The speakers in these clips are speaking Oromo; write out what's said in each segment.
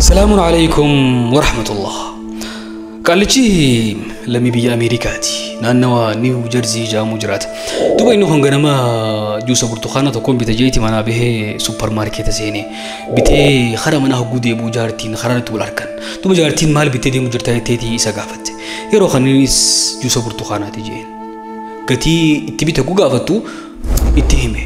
Salaamun alaikum warahmatullah. Qaallichi lammii biyya Ameerikaati. Naannawa Niw Jersey jedhamu jiraata. Duuba inni kun ganama juusa burtukaana tokkoon bita jeeti manaa bahee supparmaarkeeta seenee bitee karaa mana hogguu deebi'u jaartiin karaa irratti wal argan. Duuba jaartiin maal bitee deemu jirta jetteeti isa gaafatte. Yeroo kanniinis juusa burtukaanaati jeen. Gatii itti bite hogguu gaafattu itti hime.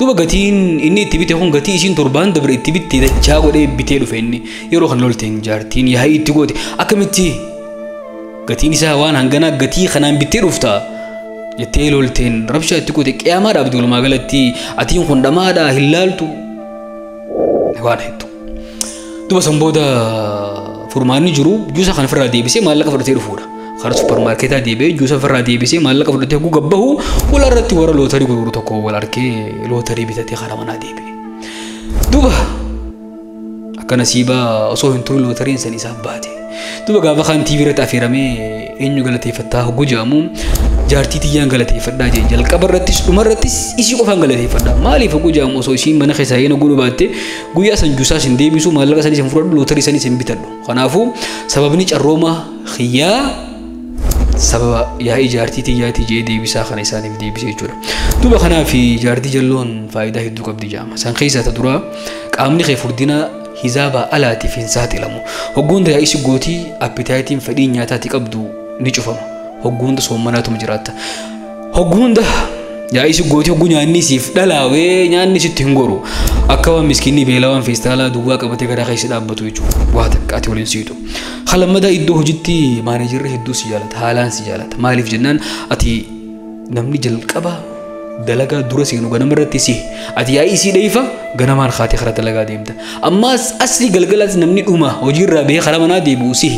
Duuba gatiin inni itti bite kun gatii isiin torbaan dabre itti bitte dachaa godhee bitee dhufe inni. Yeroo kana lolteen jaartiin yaa'ii itti goote akkamitti gatiin isaa waan hanganaa gatii kanaan bittee dhufta jettee lolteen rabshaa itti goote qiyaamaa dhaabdi walumaa galatti atiin kun dhamaadhaa hin laaltu waan hedduu. Duuba san booda furmaanni jiru juusa kana ofirraa deebisee maallaqa fudhatee dhufuudha. Karaa supparmaarkeetaa deebi'ee juusa ofirraa deebisee maallaqa fudhatee hogguu gabbahu wal irratti warra lootarii gurguru tokko wal arkee lootarii bitatee karaa manaa deebi'e. Duuba akka nasiibaa osoo hin turin lootariin san isaaf baate. Duuba gaafa kaan TV irratti affeeramee eenyu galateeffattaa hogguu jedhamu jaartii tiyyaan galateeffadhaa jee jalqaba irrattis dhuma irrattis isii qofaan galateeffadhaa. Maaliif hogguu jedhamu osoo isiin mana keessaa een hogguu baatte guyyaa san juusaas hin deebisu maallaqa sanis hin fudhadhu lootarii sanis hin bitadhu. Kanaafuu sababni carrooma xiyyaa sababa yaa'ii jaartii tiyyaatii jee deebisaa kana isaaniif deebisee jechuudha. Duuba kanaaf jaartii jalloon faayidaa hedduu qabdi jedhama. San keessaa ta duraa qaamni kee furdina hizaabaa alaatiif hin saaxilamu. Hogguunda yaa'ii si gootii appitaayitiin fedhii nyaataati qabdu ni cufama. Hogguunda soommanaatuma jiraatta. Hogguunda yaa'ii si gootii hogguu nyaanni siif dhalaawee nyaanni sitti hin goru. Akka waan miskiinni beelaa waan feestaalaa duwwaa qabatee garaa keessa dhaabbatu jechuudha. Waa takka ati waliin siitu. Halammadaa iddoo hojiitti maaneejarri hedduu si jaalata haalaan si jaalata. Maaliif jennaan ati namni jalqaba dalagaa dura seenu ganama irratti si ati yaa'ii sii dheefa ganamaan kaatee karaa dalagaa deemta. Ammaas asli galgalaas namni dhuma hojiirraa bahee karaa manaa deebi'u si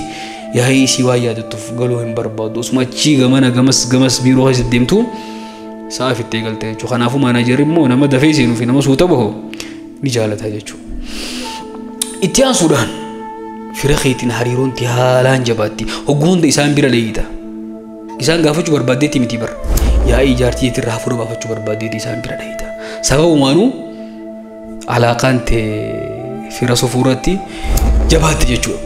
yaa'ii sii waan yaadattuuf galuu hin barbaadu. Osuma achii gamana gamas gamas biiroo keessa deemtu sa'a fittee galte jechuudha. Kanaafuu maanaajarri immoo nama dafee seenuu fi nama suuta bahu ni jaalata jechuudha. Itti aansuudhaan fira keetiin hariiroon haalaan jabaatti. Hogguu hunda isaan bira leeyita. Isaan gaafachuu barbaaddeetti miti bara. Yaa'ii jaartii irraa hafuura baafachuu barbaaddeetti isaan bira leeyita. Sababumaanuu alaaqaan ta'e fira sofuuratti jabaatti jechuudha.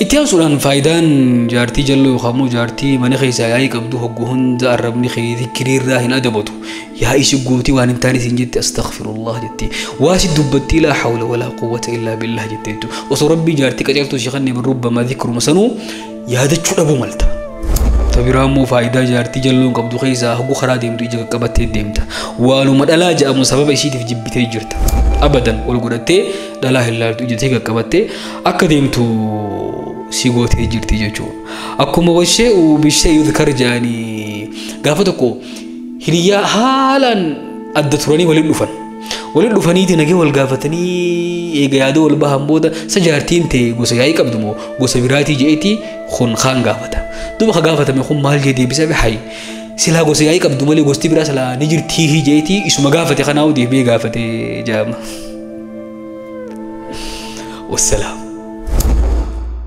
Itti aansuudhaan faayidaan jaartii jalloo yookaan immoo jaartii mana keessaa yaa'ii qabdu hogguu hunda arrabni kee zikiriirraa hin adabatu. Yaa'ii si gootii waan hin taane siin jette astaghfirullah jetti. Waa si dubbattii laa hawla walaa quwwata illaa billah jette jechuudha. Osoo rabbii jaartii qaceeltuu si kanneen rubbama zikruma sanuu yaadachuu dhabuu malta. Tabiraa immoo faayidaa jaartii jalloon qabdu keessaa hogguu karaa deemtu ija qaqqabattee deemta. Waanuma dhalaa jedhamu sababa isiitiif jibbitee jirta. Abadan ol godhattee dhalaa hin laaltu ija qaqqabattee akka deemtu si gootee jirti jechuudha. Akkuma washee bishee yudhkar jedhanii gaafa tokko hiriyaa haalaan adda turanii waliin dhufan. Waliin dhufaniiti nagee wal gaafatanii eega yaada wal bahan booda sa jaartiin ta'e gosa yaa'ii qabdu moo gosa biraatii je'eeti kun kaan gaafata. Duuba ka gaafatame kun maal jee deebisee hayi silaa gosa yaa'ii qabdu malee gosti biraa silaa ni jirtii je'eeti isuma gaafate kanaa'u deebi'ee gaafate jedhama. Wassalaam.